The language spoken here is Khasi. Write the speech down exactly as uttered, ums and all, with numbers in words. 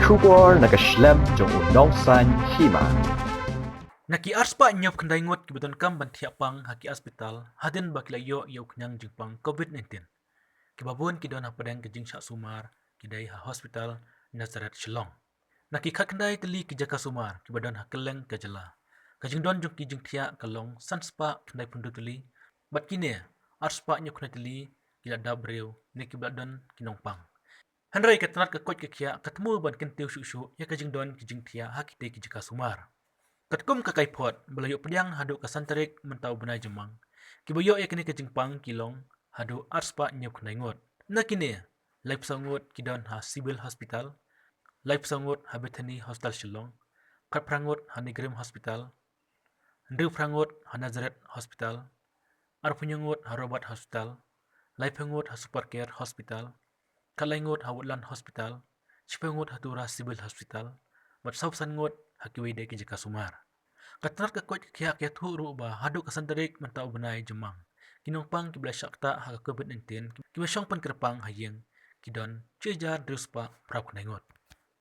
Khubor na ka shlem jong u nongsan hima. Na ki arspah hynñiewphew khyndai ngut kiba donkam ban thiah pang ha ki hospital hadien ba ki la ïoh ïa u khñiang jingpang covid nineteen. Kiba bun ki don hapdeng ka jingshah sumar, ki dei ha hospital Nazareth Shillong. Na ki khatkhyndai tylli ki jaka sumar kiba don ha kylleng ka jylla, ka jingdon jong ki jingthiah ka long sanspah khyndaiphew hynriew tylli, bad kine arspah hynñiewphew khyndai tylli ki la dap briew ne kiba la don ki nongpang. Hynrei ka tnat ka koit ka khiah ka thmu ban kyntiew shuh shuh ïa ka jingdon ki jingthiah ha kitei ki jaka sumar. Katkum ka kaiphod ba la ïoh pdiang, haduh ka san tarik mynta u bnai Jymmang, kiba ïoh ïa kane ka jingpang ki long haduh arspah hynñiewphew khyndai ngut. Na kine, laiphew saw ngut ki don ha Civil Hospital, laiphew saw ngut ha Bethany Hospital Shillong, khatphra ngut ha NEIGRIHMS Hospital, hynriewphra ngut ha Nazareth Hospital, arphew hynñiew ngut ha Robert Hospital, laiphew ngut ha Super Care Hospital, khatlai ngut ha Woodland Hospital, shiphew ngut ha Tura Civil Hospital, bad sawphew san ngut ha kiwei de ki jaka sumar. Ka tnat ka koit ka khiah ka ïathuh ruh ba haduh ka san tarik mynta u bnai Jymmang, ki nongpang kiba la shah ktah ha ka covid nineteen kiba shong pynkyrpang ha ïing ki don shi hajar hynriew spah phra phew khyndai ngut.